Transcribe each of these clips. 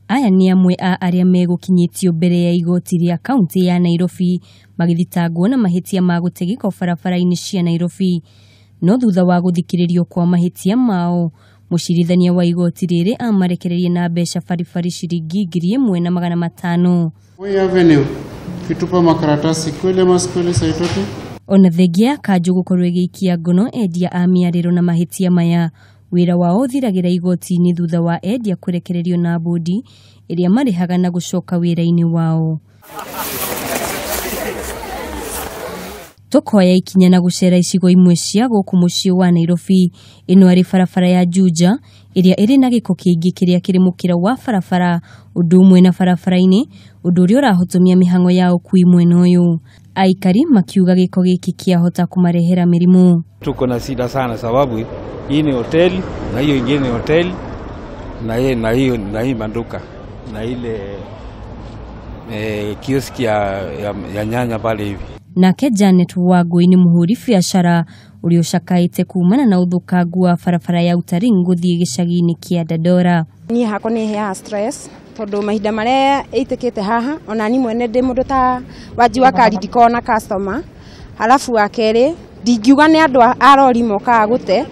Aya nĩ amwe a arĩa megũkinyĩtio mbere ya igoti rĩa kaunti ya Nairobi magĩthitangwo na mahĩtia ma gũte gĩko barabara-inĩ cia Nairobi. No thutha wa gũthikĩrĩrio kwa mahĩtia mao, mũcirithania wa igoti rĩrĩ amarekereirie na mbeca baribari ciringi 1500. Moi Avenue kitupa makaratasi kweli ama si kweli Saitoti? Ona thengia ya kanjũ gũkorwo ĩgĩikia ngono endia a mĩarĩro na mahĩtia maya, wĩra wao ũthiragĩra igoti-inĩ thutha wa endia kũrekererio na bũndi ĩrĩa marĩhaga na gũcoka wĩra-inĩ wao. Tũkoya ikinya na gũcera icigo imwe cia gũkũ mũciĩ wa Nairobi. Ĩno arĩ barabara ya Juja ĩrĩa ĩrĩ na gĩko kĩingĩ kĩrĩa kĩrĩ mũkĩra wa barabara ũndũ ũmwe na barabara-inĩ, ũndũ ũrĩa ũrahotomia mĩhang'o ya ũkui mwena ũyũ. Aikari makiuga gĩko gĩkĩ kĩahota kũmarehera mĩrimũ. Tuko na shida sana sababu hii ni hoteli na hiyo ingine ni hoteli na hii na hiyo na hii maduka na ile kioski ya nyanya pale hivi. Nake Janet Wangui nĩ mũhũri biacara ũrĩa ũcakaĩte kumana na ũthũkangu wa barabara ya Utaring gũthiĩ gĩcagi-inĩ kĩa Dandora. Niĩ hakwa nĩ heaga stress tondũ mahinda marĩa ĩitĩkĩte haha ona niĩ mwene ndĩ mũndũ ta wanji wa kari ndikoragwo na customer. Halafu wa kerĩ ndingiuga nĩ andũ a rori mokaga gũte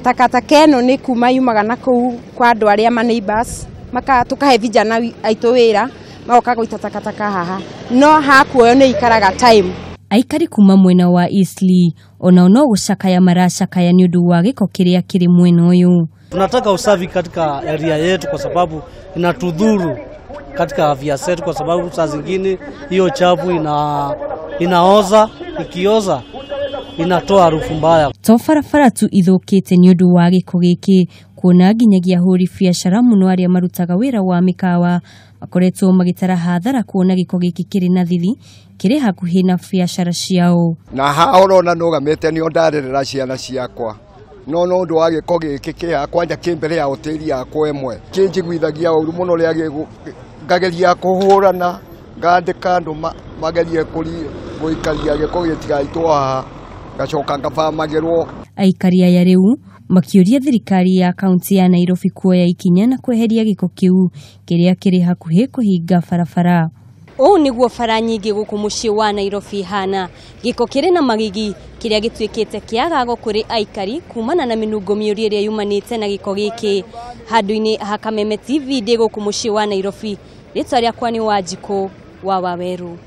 takataka ĩno nĩ kuma yumaga na kũu kwa andũ arĩa ma neighbors maka tukahe vijana aitũ wĩra magoka gũita takataka haha no hakuoyo nĩ ikaraga time. Aikari kuma mwena wa Eastleigh onao no gũcakaya maracakaya nĩ ũndũ wa gĩko kĩrĩa kĩrĩ mwena ũyũ. Tunataka usafi katika area yetu kwa sababu inatudhuru katika afya zetu, kwa sababu saa zingine hiyo chafu inaoza, ikioza inatoa harufu mbaya. To barabara tu ithũkĩte nĩ ũndũ wa gĩko gĩkĩ, kuona nginyagia ahũri biacara mũno arĩa marutaga wĩra wa mĩkawa makoretwo magĩtara hathara kuona gĩko gĩkĩ kĩrĩ na thithi kĩrĩ hakuhĩ na biacara ciao. Na haha ũrona nũgamĩte nĩo ndarerera ciana ciakwa no no ũndũ wa gĩko gĩkĩ kĩ kwanja kĩ mbere ya hoteli yakwa ĩmwe kĩnjiguithagia ũru mũno rĩrĩa ngageria kũhũrana ngandĩka andũ magerie gũikaria gĩko gĩtigaitwo haha ngacoka ngabamagĩrwo. Aikari aya rĩu makĩũria thirikari ya kaunti ya Nairobi kuoya ikinya na kweheria gĩko kĩu kĩrĩa kĩrĩ hakuhĩ kũhinga barabara. Ũũ nĩguo bara nyingĩ gũkũ mũciĩ wa Nairobi hana, gĩko kĩrĩ na magigi kĩrĩa gĩtuĩkĩte kĩagago kũrĩ aikari kumana na mĩnungo mĩũru ĩrĩa yumanĩte na gĩko gĩkĩ. Handũ-inĩ ha Kameme TV ndĩ gũkũ mũciĩ wa Nairobi, rĩtwa rĩakwa nĩ Wanjikũ wa Waweru.